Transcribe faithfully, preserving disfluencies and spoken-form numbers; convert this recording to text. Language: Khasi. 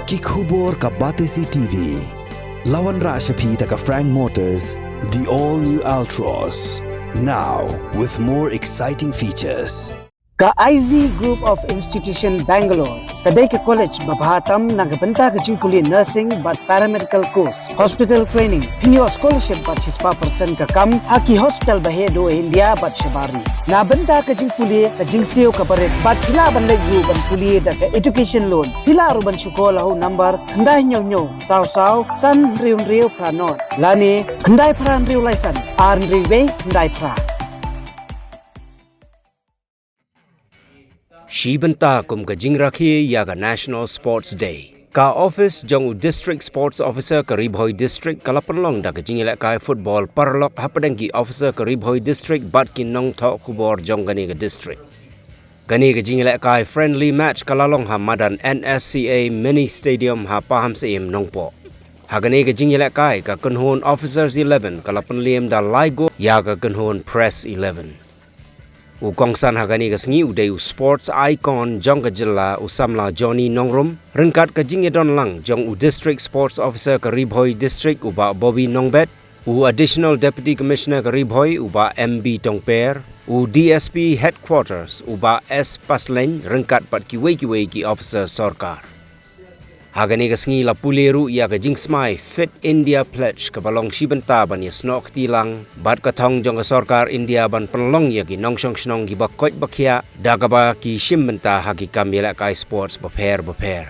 Ki khubor ka Batesi T V. La wanrah sha phi da ka Frank Motors, the all new Altroz. Now with more exciting features. Ka I Z Group of Institution Bangalore ka dei ka college ba bha tam na ka bynta ka jingpule nursing bad paramedical course, hospital training, pynïoh scholarship bad shispah percent ka kam ha ki hospital ba heh duh India bad shabar ri. Na bynta ka jingpule ka jingsiew ka barit bad phi lah ban leit ruh ban pule da ka education loan. Phi lah ruh ban shu call ha u number khyndai hynñiew hynñiew saw saw san hynriew hynriew phra nod lane khyndai phra hynriew lai san ar hynriew wei khyndai phra. Shi bynta kum ka jingrakhe ïa ka National Sports Day, ka office jong u District Sports Officer ka Ri Bhoi District ka la pynlong da ka jingïalehkai football paralok hapdeng ki officer ka Ri Bhoi District bad ki nongthoh khubor jong kane ka district. Kane ka jingïalehkai friendly match ka la long ha madan N S C A Mini Stadium ha Pahamsyiem, Nongpoh. Ha kane ka jingïalehkai ka kynhun Officers eleven ka la pynliem da lai gol ïa ka kynhun Press eleven. U kongsan ha kane ka sngi u dei u sports icon jong ka jylla, u samla Johnny Nongrum, ryngkat ka jingïadon lang jong u District Sports Officer ka Ri Bhoi District, u Bah Bobby Nongbet, u Additional Deputy Commissioner ka Ri Bhoi, u Bah M B Tongper, u D S P Headquarters, u Bah S Paslein, ryngkat bad kiwei kiwei ki officer sorkar. Ha kane ka sngi la pule ruh ïa ka jingsmai Fit India Pledge kaba long shi bynta ban ïasnoh kti lang bad ka thong jong ka sorkar India ban pynlong ïa ki nongshong shnong kiba koit ba khiah da kaba ki shim bynta ha ki kam ïalehkai sports bapher bapher.